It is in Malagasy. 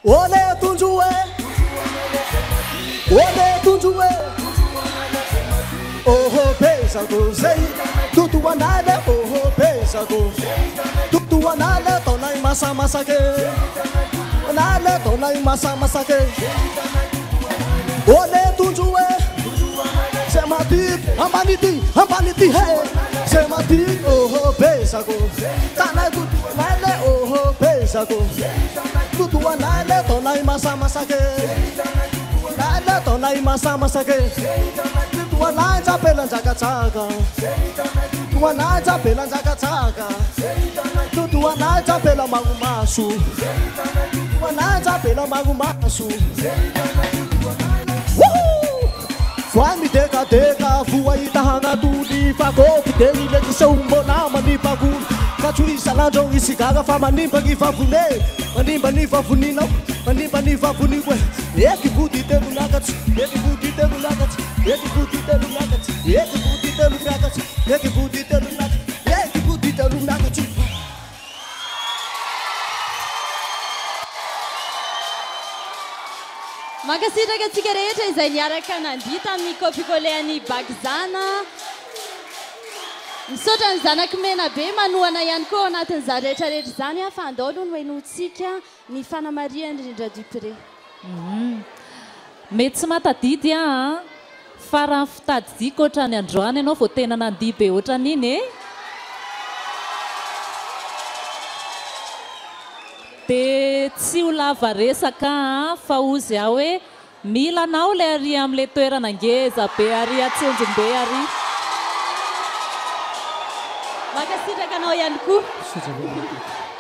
Ole Tondro e! Ole Tondro e! Oho bezako zay totoanale oho bezako totoanale ataonay masamasake nale ataonay masamasake Ole Tondro e! Zay matiky ambany ity ambany ity he zay matiky oho bezako tanay totoanale oho bezako totoanale ataonay masamasake nale ataonay masamasake totoanay japelanjakatsaka totoanay japelanjakatsaka totoanay japela maromaso totoanay japela maromaso Woohoo! Voay midekadeka voa hita hagnatody fakôpy de ilay seho mbôla manimba olo ka tsy ho isan'andro ny sigara fa manimba ny vavony e manimba ny vavoninao manimba ny vavoniko e eky vody telo miakatsy eky vody telo miakatsy eky vody telo miakatsy eky vody telo miakatsy eky vody telo miakatsy eky vody telo miakatsy. Mankasitraka antsika rehetra izay niaraka nandihy tamin'ny copie-coller an'i Bakzana. Misaotra ny zanak'i Menabe manohana ihany koa ao anatin'izany rehetra rehetra izany fa andao aloha no henointsika ny fanamarihan'i Rindra Dupré. Mety tsy mahatadidy aho an! Fa raha ny fitadidiako ohatrany androany ianao vao tena nandihy be ohatran'iny e! Dia tsy ho lava resaka an, fa hozy aho hoe mila anao ilay ary amin'ilay toerana ngeza be ary Antsonjombe ary. Mankasitraka anao ihany koa. Misaotra betsaka.